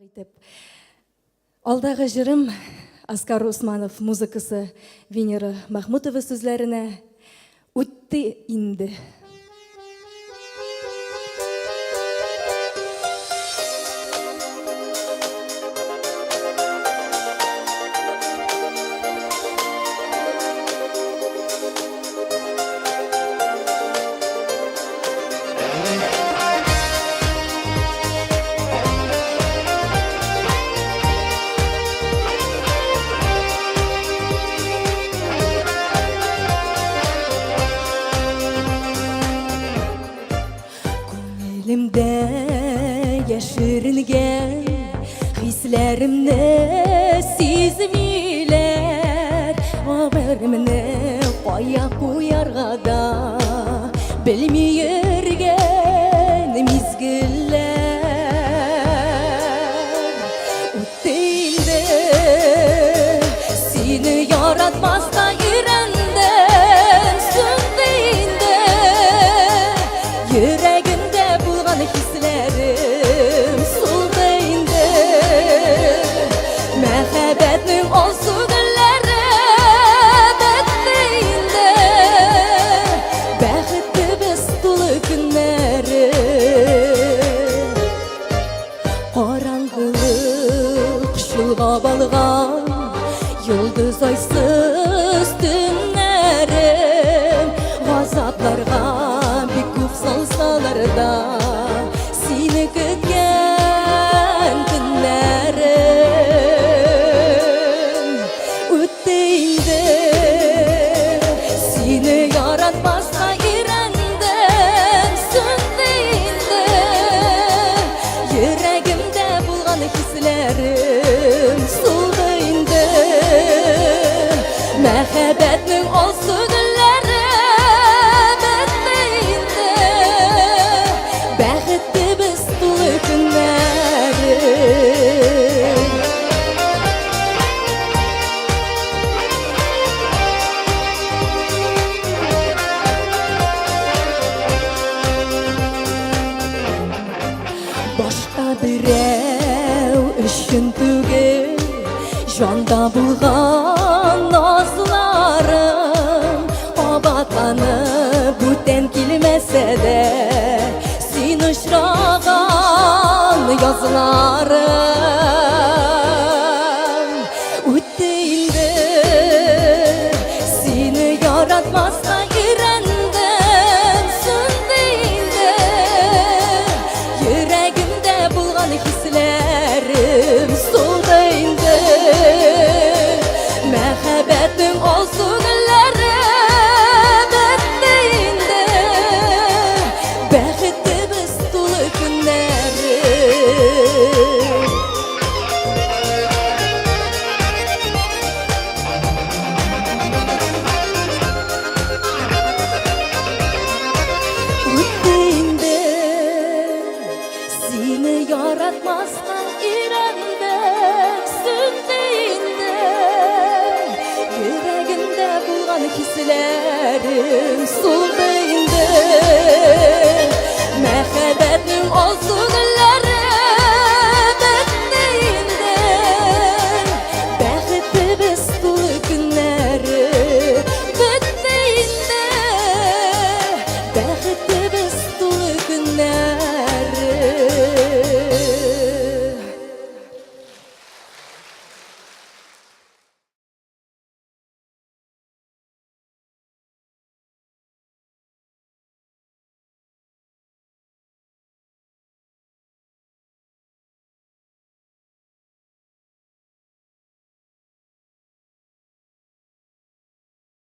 Итеп. Алдагы җырым Аскар Усманов музыкасы Венера Махмутова сүзләренә Үтте инде. Күңелемдә яшеренгән хисләремне сизмиләр. Гомеремне кая куярга да белми йөргән мизгелләр. Үтте инде, сине яратмаска өйрәндем, сүнде инде йөрәгемдә булган хисләрем, сулды инде мәхәббәтнең алсу гөлләре бетте инде, бәхетебез тулы көннәре. Караңгылык чолгап алган йолдыз айсыз төннәрем, газапларга бик күп салсалар да, сине көткән көннәрем үтте инде. Сине яратмаска өйрәндем, сүнде инде йөрәгемдә булган хисләрем, сулды инде мәхәббәтнең алсу гөлләре, бетте инде бәхетебез тулы көннәрем. Башка берәү өчен түгел, җанда булган назларым кабатланып бүтән килмәсә дә, син очраган язларым үтте инде. Сине яратмаска өйрәндем, сүнде инде йөрәгемдә булган хисләрем, сулды инде мәхәббәтнең алсу гөлләре, бетте инде бәхетебез тулы көннәрем. Үтте инде, сине яратмаска өйрәндем, сүнде инде йөрәгемдә булган хисләрем, сулды инде мәхәббәтнең алсу